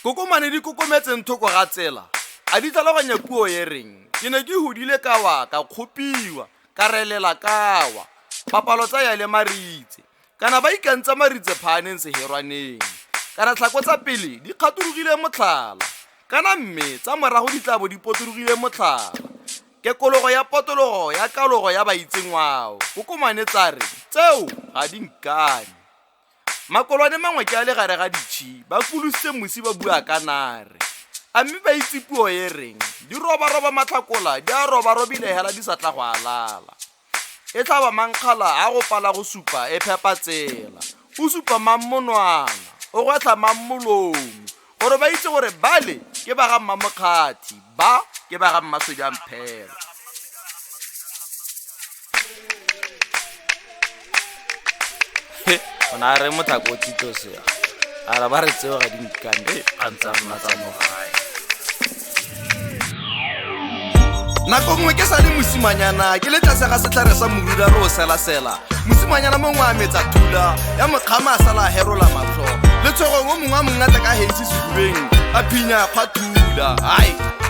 Kokomane di kokometseng thoko ga tsela a di tlhaloganya puo e reng ke ne ke hudile ka wa ka kgopiwa ka relela ka wa papalo tsa ya le maritse kana ba ikantsa maritse phaaneng seherwaneng kana tlhako tsa pele di kgatologile motlhala kana mme tsa morago di tla bo di potologile motlhala kekologo ya potologo ya kalogo ya baitsengwao kokomane tsa re tseo ga di nkane makolwane mangwe ke a le gare ga ditšhi ba kolositse mosi ba bua ka nare a mme ba itse puo e reng di robaroba matlhakola di a robarobile hela di sa tla go alala e tlhaba mankgala a go pala go supa e phepa tsela o supa mang monwana o gwetlha mang molomo gore ba itse gore bale ke ba ga mmamokgathi ba ke ba ga mmasodi a mphela. O ne a re motlhako o titose a re ba re tseo ga di nkane a ntse a rona tsa mo gae. Nako nngwe ke sa le mosimanyana ke le tlase ga setlhare sa morula re o selasela mosimanyana mongwe a metsa thula ya mokgama a sala a herola matlho letshogong o mongwe a mongatla ka heisi sehubeng a phinya kgwa thula ai.